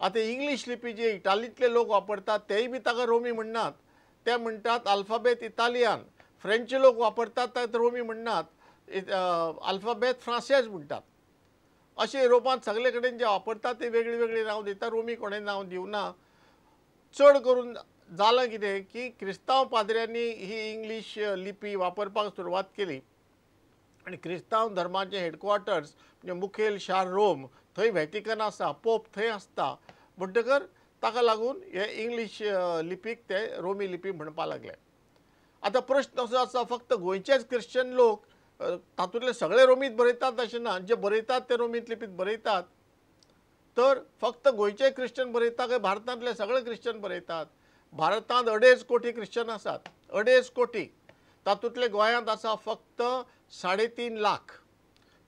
आतां इंग्लीश लिपी जी इटालींतले लोक वापरतात तेय बी ताका रोमी म्हणनात, ते म्हणटात अल्फाबेत इतालियान। फ्रेंच लोक वापरतात ताका रोमी म्हणनात, अल्फाबेत फ्रांसेज म्हणटात। अशें युरोपांत सगळे कडेन जे वापरतात ते वेगळी वेगळी नांव दिता, रोमी कोणें नांव दिवना। चड करून जालां कितें की क्रिस्तांव पाद्र्यांनी ही इंग्लीश लिपी वापरपाक सुरवात केली आनी क्रिस्तांव धर्माचें हेडक्वॉर्टर्स म्हणजे मुखेल शार रोम, थंय व्हॅटिकन आसा, पोप थंय आसता, म्हणटकर ताका लागून हे इंग्लीश लिपीक ते रोमी लिपी म्हणपाक लागले। आतां प्रश्न असो आसा, फक्त गोंयचेच क्रिश्चन लोक तातूंतले सगळे रोमीत बरयतात अशें ना, जे बरयतात ते रोमीत लिपीत बरयतात। तर फक्त गोंयचे क्रिश्चन बरयता काय भारतांतले सगळे क्रिश्चन बरयतात? भारतांत 2.5 कोटी क्रिश्चन आसात, 2.5 कोटी, तातूंतले गोंयांत आसा फक्त 3.5 लाख,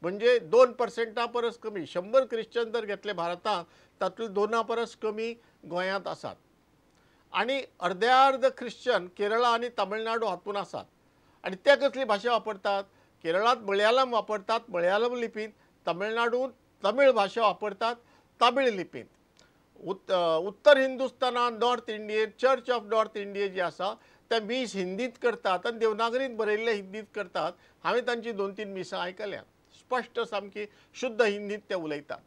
म्हणजे 2% परस कमी। 100 क्रिश्चन जर घेतले भारतांत तातूंतले 2 परस कमी गोंयांत आसात आनी अर्द्या अर्द क्रिश्चन केरळा आनी तमिळनाडू हातूंत आसात। आनी ते कसली भाशा वापरतात? केरळांत मलयाळम वापरतात, मलयाळम लिपींत, तमिळनाडूंत तमिळ भाशा वापरतात तमिळ लिपींत। उत्तर हिंदुस्थानांत North Indian Church of North India जी आसा ते मीस हिंदींत करतात आनी देवनागरींत बरयल्ले हिंदींत करतात। हांवें तांची 2-3 मिसां आयकल्यात, स्पश्ट सामकी शुद्ध हिंदींत ते उलयतात।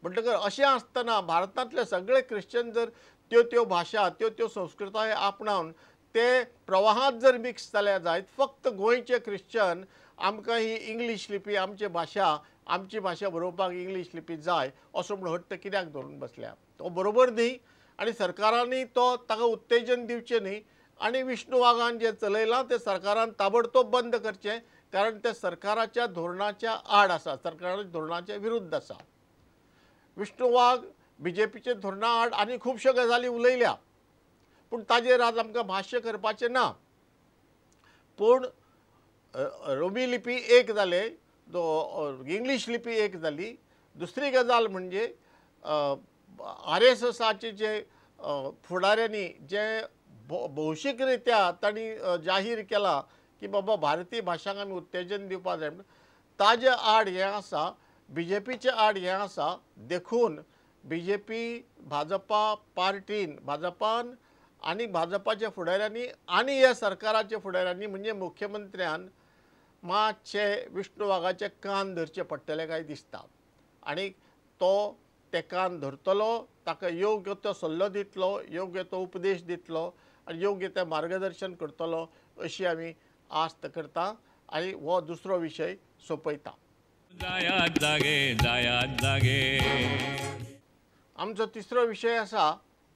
म्हणटकर अशें आसतना भारतांतले सगळे क्रिश्चन जर त्यो त्यो भाशा, त्यो त्यो संस्कृताय आपणावन ते प्रवाहांत जर मिक्स जाल्या जायत, फक्त गोंयचे क्रिश्चन आमकां ही इंग्लीश लिपी, आमची भाशा, आमची भाशा बरोवपाक इंग्लीश लिपी जाय असो म्हूण हट्ट कित्याक धरून बसल्या? तो बरोबर न्ही आनी सरकारांनी तो ताका उत्तेजन दिवचें न्ही। आनी विष्णू वाघान जें चलयलां तें सरकारान ताबडतोब बंद करचें, कारण तें सरकाराच्या धोरणाच्या आड आसा, सरकाराच्या धोरणाच्या विरुद्ध आसा। विष्णू वाघ बीजेपीच्या धोरणा आड आनी खुबश्यो गजाली उलयल्या, पूण ताजेर आज आमकां भाश्य करपाचें ना। पूण रोमी लिपी एक जाले, इंग्लीश लिपी एक जाली। दुसरी गजाल म्हणजे आरएसएसाचे जे फुडाऱ्यांनी जे भौशीकरित्या तांणी जाहीर केलां की बाबा भारतीय भाशांक आमी उत्तेजन दिवपाक जाय, ताजे आड हें आसा, बीजेपीचे आड हें आसा। देखून बीजेपी भाजपा पार्टीन, भाजपान आनी भाजपाच्या फुडाऱ्यांनी आनी ह्या सरकाराच्या फुडाऱ्यांनी म्हणजे मुख्यमंत्र्यान मातशे विष्णू वाघाचे कान धरचे पडटले काय दिसता आनी तो ते कान धरतलो, ताका योग्य तो सल्लो दितलो, योग्य तो उपदेश दितलो आनी योग्य तें मार्गदर्शन करतलो अशी आमी आस्त करता आनी हो दुसरो विशय सोंपयता। जायात जागे, जायात जागे। आमचो तिसरो विशय आसा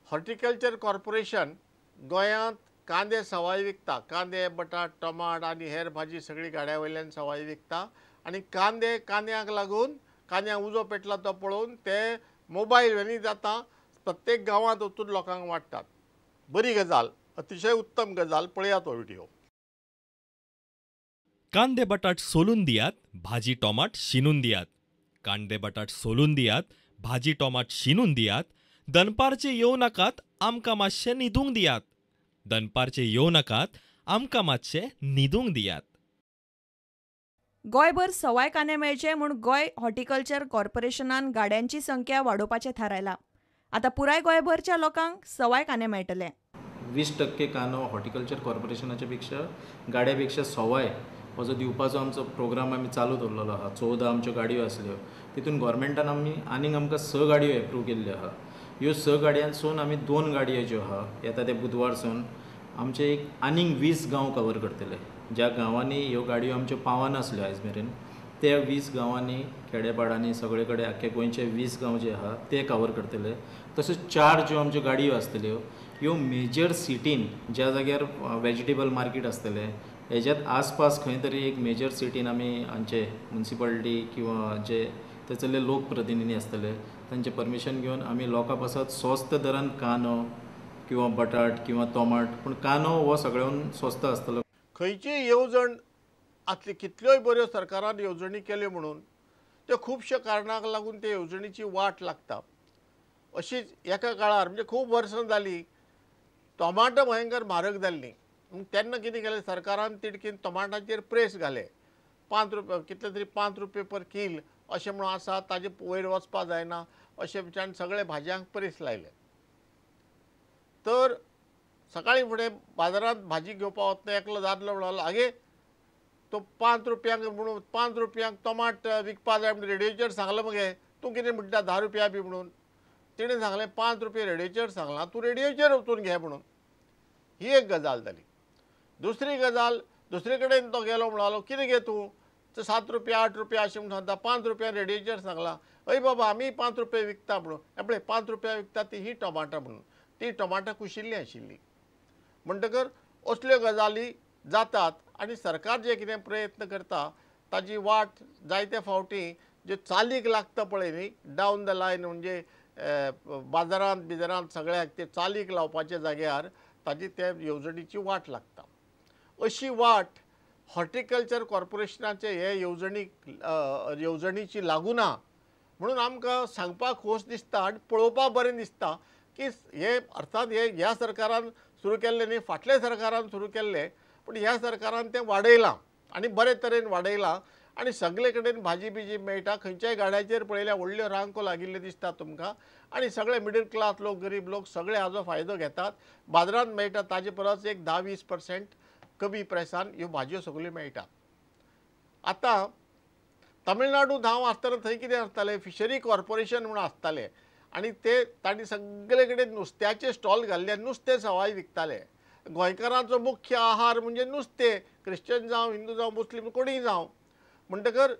हॉर्टिकल्चर कॉर्पोरेशन गोंयांत कांदे सवाय विकता, कांदे, बटाट, टमाट आनी हेर भाजी सगळी गाड्या वयल्यान सवाय विकता आनी कांदे, कांद्याक लागून कांद्याक उजो पेटला तो पळोवन ते मोबायल व्हॅनी जाता, प्रत्येक गांवांत वचून लोकांक वांट्टात। बरी गजाल, अतिशय उत्तम गजाल, पळयात हो व्हिडिओ। कांदे बटाट सोलून दियात, भाजी टोमाट शिनून दियात। कांदे बटाट सोलून दियात, भाजी टोमाट शिनून दियात। दनपारचे येवं नाकात, आमकां मातशें न्हिदूंक दियात। दनपारचे येवं नाकात, आमकां मातशें न्हिदूंक दियात। गोंयभर सवाय कांदे मेळचे म्हूण गोंय हॉर्टिकल्चर कॉर्पोरेशनान गाड्यांची संख्या वाडोवपाचें थारायलां। आतां पुराय गोंयभरच्या लोकांक सवाय कांदे मेळटले। 20% कांदो हॉर्टिकल्चर कॉर्पोरेशनाच्या पेक्षा गाड्या पेक्षा सवाय हो जो दिवपाचो आमचो प्रोग्राम आमी चालू दवरलेलो आहा। 14 आमच्यो गाडयो आसल्यो, तितून गोवोरमेंटान आमी आनीक आमकां 6 गाडयो एप्रूव केल्ल्यो आहा। ह्यो 6 गाडयांसून आमी 2 गाडयो ज्यो आहा येता ते बुधवारसून आमचे एक आनीक 20 गांव कवर करतले। ज्या गांवांनी ह्यो गाडयो आमच्यो पावनासल्यो आयज मेरेन त्या 20 गांवांनी, खेडेपाडांनी, सगळे कडेन आख्खे गोंयचे 20 गांव जे आहा ते कवर करतले। तशेंच 4 ज्यो आमच्यो गाडयो आसतल्यो ह्यो मेजर सिटीन ज्या जाग्यार वेजिटेबल मार्केट आसतलें हेज्यात आसपास खंय तरी एक मेजर सिटीन आमी आमचे मुन्सिपालिटी किंवा जे थंयसरले लोकप्रतिनिधी आसतले तांचें परमिशन घेवन आमी लोकां पासत स्वस्त दरान कांदो किंवा बटाट किंवा टोमाट, पूण कांदो हो सगळ्यान स्वस्त आसतलो। खंयची येवजण आसली, कितल्योय बऱ्यो सरकारान येवजणी केल्यो म्हणून त्यो खुबश्या कारणाक लागून ते येवजणीची वाट लागता। अशीच एका काळार म्हणजे खूब वर्सां जालीं टोमाटो भयंकर म्हारग जाल्लीं, तेन्ना कितें केलें सरकारान तिडकीन टोमाटाचेर प्रेस घाले, 5 रुपया कितले तरी 5 रुपये पर कील अशें म्हणून आसा, ताजे वयर वचपा जायना अशें विचारून सगळे भाजयांक परीस लायले. तर सकाळीं फुडें बाजारांत भाजी घेवपाक वतना एकलो दादलो म्हणलो, आगे तो 5 रुपयांक म्हणून 5 रुपयांक टोमाट विकपा जाय म्हणून रेडियोचेर सांगलां मगे, तूं कितें म्हणटा 10 रुपया बी म्हणून. तिणें सांगलें 5 रुपया रेडियोचेर सांगलां, तूं रेडियोचेर वचून घे म्हणून. ही एक गजाल जाली. दुसरी गजाल, दुसरे कडेन तो गेलो म्हणालो कितें घे तूं, 7 रुपया 8 रुपया अशें म्हणून सांगता, 5 रुपया रेडियोचेर सांगलां. अय बाबा आमी 5 रुपया विकता म्हणून, आपले 5 रुपया विकता ती ही टोमाटां म्हणून, ती टोमाटां कुशिल्लीं आशिल्लीं. म्हणटकर असल्यो गजाली जातात आनी सरकार जे कितें प्रयत्न करता ताजी वाट जायते फावटी जे चालीक लागता पळय न्ही, डावन the line म्हणजे बाजारांत बिजारांत सगळ्याक ते चालीक लावपाच्या जाग्यार ताजी त्या येवजणीची वाट लागता. अशी वाट हॉर्टिकल्चर कॉर्पोरेशनाचे हे येवजणीची लागू ना म्हणून आमकां सांगपाक खोस दिसता आनी पळोवपाक बरें दिसता की हे अर्थात हे ह्या सरकारान सुरू केल्लें न्ही, फाटल्या सरकारान सुरू केल्लें, पूण ह्या सरकारान तें वाडयलां आनी बरे तरेन वाडयलां आनी सगळे कडेन भाजी बिजी मेळटा. खंयच्याय गाड्याचेर पळयल्यार व्हडल्यो रांको लागिल्ल्यो दिसता तुमकां आनी सगळे मिडल क्लास लोक, गरीब लोक सगळे हाजो फायदो घेतात. बाजारांत मेळटा ताजे परस एक 10-20% कमी प्रायसान ह्यो भाजयो सगळ्यो मेळटा. आतां तमिळनाडूंत हांव आसतना थंय कितें आसतालें, फिशरी कॉर्पोरेशन म्हणून आसतालें आनी ते तांणी सगळे कडेन नुस्त्याचे स्टॉल घाल्ले, नुस्तें सवाय विकताले. गोंयकारांचो मुख्य आहार म्हणजे नुस्तें, क्रिश्चन जावं, हिंदू जावं, मुस्लीम कोणीय जावं. म्हणटकर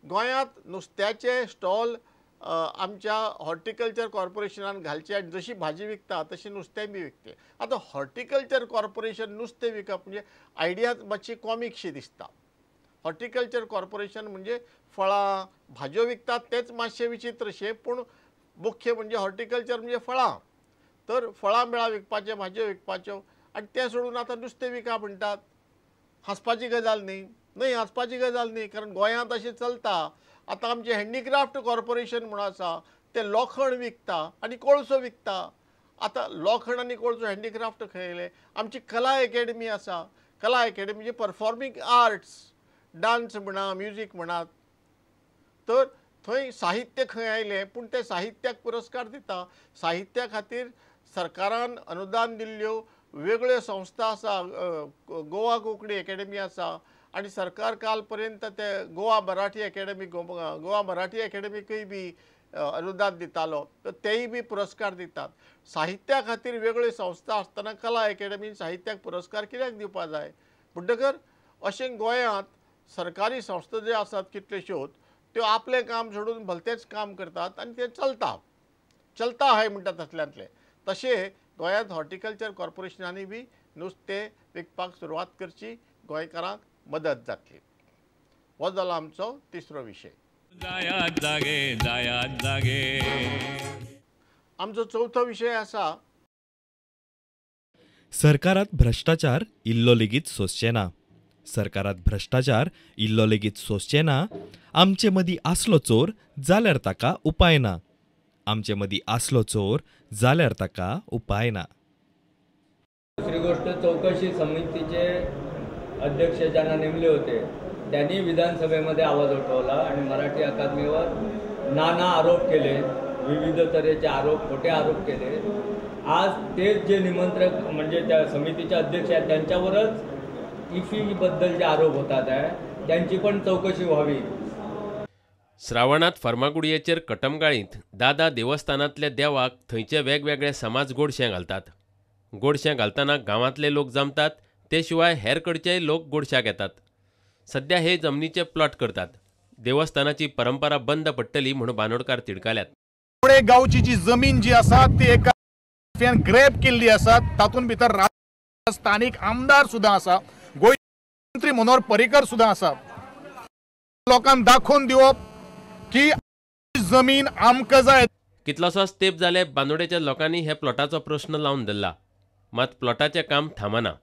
गोंयांत नुस्त्याचे स्टॉल आमच्या हॉर्टिकल्चर कॉर्पोरेशनान घालचे आनी जशी भाजी विकता तशी नुस्तें बी विकते. आतां हॉर्टिकल्चर कॉर्पोरेशन नुस्तें विकप म्हणजे आयडिया मातशी कॉमीकशी दिसता. हॉर्टिकल्चर कॉर्पोरेशन म्हणजे फळां भाजयो विकतात तेच मातशें विचित्रशें, पूण मुख्य म्हणजे हॉर्टिकल्चर म्हणजे फळां, तर फळां मेळां विकपाचें, भाजयो विकपाच्यो आनी तें सोडून आतां नुस्तें विका म्हणटात. हांसपाची गजाल न्ही, न्हय हांसपाची गजाल न्ही, कारण गोंयांत अशें चलता. आतां आमचें हँडीक्राफ्ट कॉर्पोरेशन म्हणून आसा, तें लोखण विकता आनी कोळसो विकता. आतां लोखण आनी कोळसो हँडीक्राफ्ट खंय येयलें? आमची कला एकेडमी आसा, कला एकेडमी म्हणजे परफॉर्मींग आर्ट्स, डान्स म्हणा, म्युजीक म्हणात, तर थंय साहित्य खंय आयलें? पूण तें साहित्याक पुरस्कार दिता. साहित्या खातीर सरकारान अनुदान दिल्ल्यो वेगळ्यो संस्था आसा, गोवा कोंकणी एकेडमी आसा आनी सरकार काल पर्यंत ते गोवा मराठी एकेडमी, गोवा मराठी एकेडमीकूय बी अनुदान दितालो, तर तेय बी पुरस्कार दितात. साहित्या खातीर वेगळ्यो संस्था आसतना कला एकेडमीन साहित्याक पुरस्कार कित्याक दिवपा जाय? म्हणटकर अशें गोंयांत सरकारी संस्था ज्यो आसात कितल्योश्योच त्यो आपलें काम सोडून भलतेंच काम करतात आनी तें चलता चलता हय म्हणटा तसल्यांतलें. तशें गोंयांत हॉर्टिकल्चर कॉर्पोरेशनांनी बी नुस्तें विकपाक सुरवात करची, गोंयकारांक मदत जातली. हो जालो आमचो तिसरो विशय. जायात जागे, जायात जागे. आमचो चवथो विशय आसा, सरकारात भ्रश्टाचार इल्लो लेगीत सोंसचें ना. सरकारात भ्रश्टाचार इल्लो लेगीत सोंसचें ना. आमचे मदीं आसलो चोर जाल्यार ताका उपाय ना. आमचे मदीं आसलो चोर जाल्यार ताका उपाय ना. दुसरी गोष्ट, चौकशी समितीचे अध्यक्ष ज्यांना नेमले होते त्यांनी विधानसभेमध्ये आवाज उठवला आणि मराठी अकादमीवर नाना आरोप केले, विविध तऱ्हेचे आरोप, खोटे आरोप केले. आज तेच जे निमंत्रक म्हणजे त्या समितीचे अध्यक्ष आहेत त्यांच्यावरच इफीबद्दल जे आरोप होतात आहे त्यांची पण चौकशी व्हावी. श्रावणांत फर्मागुडयेचेर कटमगाळींत दादा देवस्थानांतल्या देवाक थंयचे वेगवेगळे समाज गोडशें घालतात. गोडशें घालतना गांवांतले लोक जमतात, ते शिवाय हेर कडचेय लोक गोडशाक येतात. सध्या हे जमनीचे प्लॉट करतात. देवस्थानाची परंपरा बंद पडटली म्हूण बानोडकार तिडकाल्यात. गांवची जी जमीन जी आसा ती एका ग्रॅब केल्ली आसा, तातूंत भितर स्थानीक आमदार सुद्दां आसा, गोंय मंत्री मनोहर पर्रीकर सुद्दां आसा. लोकांक दाखोवन दिवप की जमीन आमकां जाय. कितलोसोच तेंप जाले बांदोडेच्या लोकांनी हे प्लॉटाचो प्रश्न लावन धरला, मात प्लॉटाचें काम थांबना.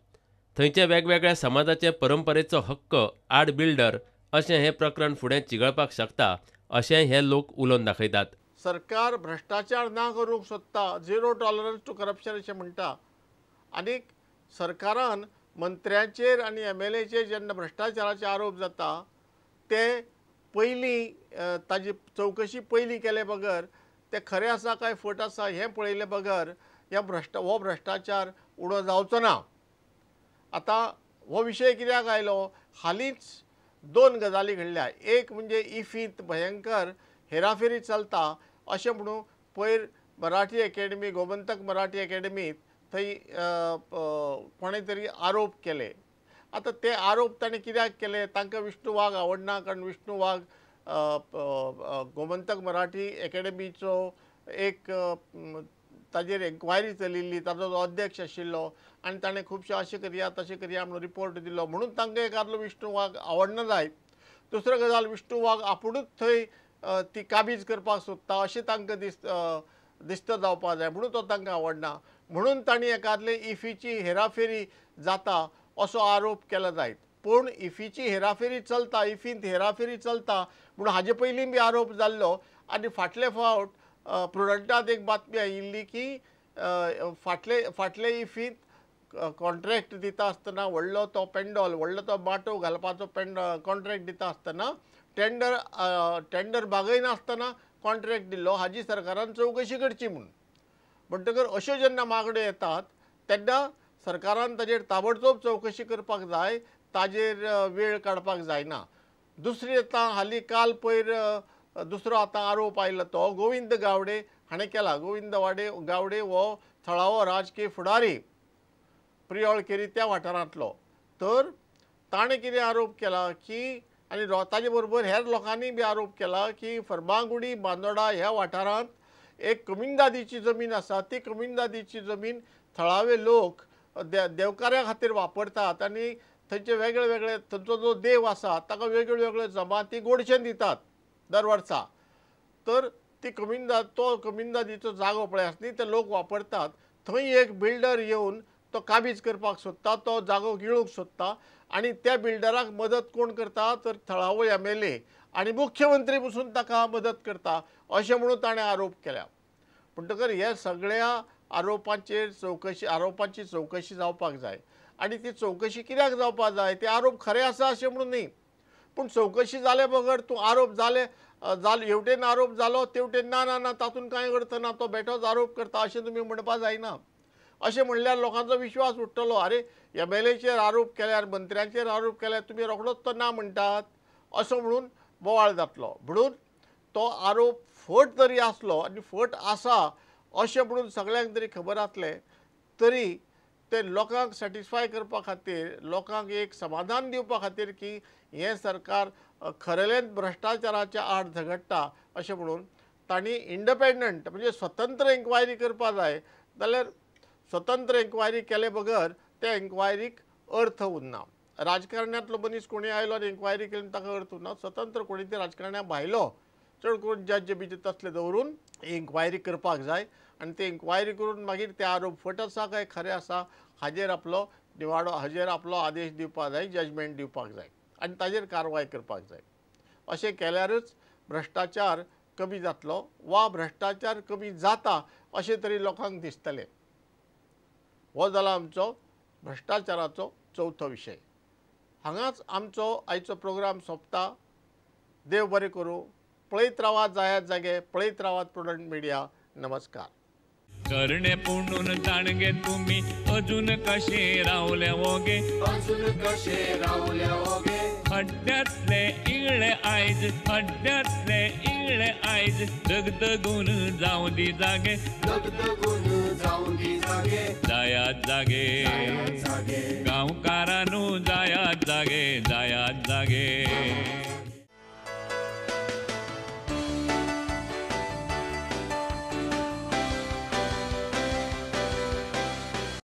थंयचे वेगवेगळ्या समाजाचे परंपरेचो हक्क आड बिल्डर अशें हें प्रकरण फुडें चिगळपाक शकता अशें हे लोक उलोवन दाखयतात. सरकार भ्रश्टाचार ना करूंक सोदता, झिरो टॉलरन्स टू करप्शन अशें म्हणटा, आनी सरकारान मंत्र्यांचेर आनी एमएलएचेर जेन्ना भ्रश्टाचाराचे आरोप जाता ते पयलीं ताजी चवकशी पयलीं केले बगर ते खरें आसा काय फट आसा हें पळयले बगर ह्या हो भ्रश्टाचार उणो जावचो ना। आतां हो विशय कित्याक आयलो, हालींच दोन गजाली घडल्या। एक म्हणजे इफींत भयंकर हेराफेरी चलता अशें म्हणून पयर मराठी एकेडमी, गोमंतक मराठी एकेडमीत थंय कोणें तरी आरोप केले। आतां ते आरोप ताणें कित्याक केले, तांकां विष्णू वाघ आवडना, कारण विष्णू वाघ गोमंतक मराठी एकेडमीचो एक ताजेर एन्क्वायरी चलिल्ली, ताजो जो अध्यक्ष आशिल्लो आनी ताणें खुबशे अशें करया तशें करया म्हणून रिपोर्ट दिलो, म्हणून तांकां एकादलो विष्णू वाघ आवडना जायत। दुसरो गजाल, विष्णू वाघ आपुणूच थंय ती काबीज करपाक सोदता अशें तांकां दिसता जावपाक जाय, म्हणून तो तांकां आवडना, म्हणून तांणी एकादले इफीची हेराफेरी जाता असो आरोप केला जायत। पूण इफीची हेराफेरी चलता, इफींत हेराफेरी चलता म्हणून हाजे पयलीं बी आरोप जाल्लो आनी फाटले फावट प्रुडंटांत एक बातमी आयिल्ली की फाटले इफींत कॉन्ट्रॅक्ट दिता आसतना व्हडलो तो पेंडॉल, व्हडलो तो माटोव घालपाचो कॉन्ट्रॅक्ट दिता आसतना टेंडर भागयनासतना कॉन्ट्रॅक्ट दिल्लो, हाजी सरकारान चवकशी करची म्हूण। म्हणटकर अश्यो जेन्ना मागण्यो येतात तेन्ना सरकारान ताजेर ताबडतोब चवकशी करपाक जाय, ताजेर वेळ काडपाक जायना। दुसरी आतां हालीं काल पयर दुसरो आतां आरोप आयलो तो गोविंद गावडे हाणें केला। गोविंद गावडे हो थळावो राजकीय फुडारी प्रियोळ केरी त्या वाठारांतलो, तर ताणें कितें आरोप केला की आनी ताजे बरोबर हेर लोकांनी बी आरोप केला की फर्मागुडी बांदोडा ह्या वाठारांत एक कमिंदादीची जमीन आसा, ती कमिंदादीची जमीन थळावे लोक देवकार्या खातीर वापरतात आनी थंयचे वेगळे वेगळे थंयचो जो देव आसा ताका वेगळे वेगळे जमाती गोडशें दितात दर वर्सा, तर ती तो कमिंदादीचो जागो पळय आसा न्ही ते लोक वापरतात, थंय एक बिल्डर येवन तो काबीज करपाक सोदता, तो जागो गिळूंक सोदता आनी त्या बिल्डराक मदत कोण करता तर थळावो MLA आनी मुख्यमंत्री पसून ताका मदत करता अशें म्हणून ताणें आरोप केल्या। म्हणटकर हे सगळ्या आरोपांचेर आरोपांची चवकशी जावपाक जाय आनी ती चवकशी कित्याक जावपाक जाय, ते आरोप खरे आसा अशें म्हणून न्ही, पूण चवकशी जाले बगर तूं आरोप जाले हेवटेन आरोप जालो तेवटेन ना ना ना तातूंत कांय अर्थ ना, तो बेठोच आरोप करता अशें तुमी म्हणपाक जायना। अशें म्हणल्यार लोकांचो विश्वास उडटलो, आरे MLAचेर आरोप केल्यार, मंत्र्यांचेर आरोप केल्यार तुमी रोखडोच तो ना म्हणटात असो म्हणून बोवाळ जातलो। म्हणून तो आरोप फट तरी आसलो आनी फट आसा अशें म्हणून सगळ्यांक तरी खबर आसलें तरी ते लोकांक सॅटिस्फाय करपा खातीर, लोकांक एक समाधान दिवपा खातीर की हें सरकार खरेलेंच भ्रश्टाचाराच्या आड झगडटा अशें म्हणून तांणी इंडिपेंडंट म्हणजे स्वतंत्र एन्क्वायरी करपा जाय, जाल्यार स्वतंत्र एन्क्वायरी केले बगर त्या एन्क्वायरीक अर्थ उरना। राजकारणांतलो मनीस कोणी आयलो आनी एन्क्वायरी केली ताका अर्थ उरना, स्वतंत्र कोणी ते राजकारण्या भायलो चड करून जज बी तसले दवरून एन्क्वायरी करपाक जाय आनी ते एन्क्वायरी करून मागीर ते आरोप फट आसा काय खरें आसा हाजेर आपलो निवाडो, हाजेर आपलो आदेश दिवपाक जाय, जजमेंट दिवपाक जाय आनी ताजेर कारवाय करपाक जाय। अशें केल्यारच भ्रश्टाचार कमी जातलो वा भ्रश्टाचार कमी जाता अशें तरी लोकांक दिसतलें। हो जाला आमचो भ्रश्टाचाराचो चवथो विशय। हांगाच आमचो आयचो प्रोग्राम सोंपता। देव बरें करूं। पळयत रावात जायात जागे, पळयत रावात प्रुडंट मिडिया। नमस्कार। करणे पुणून जाणगे तुम्ही अजून कशे रावले ओगे, अजून कशे रावले ओगे, खड्ड्यातले इगळे आयज, खड्ड्यातले इगळे आयज, दगदगून जावं दी जागे, दगदगून जावं दी जागे, जायात जागे गांवकारानू, जायात जागे, जायात जागे।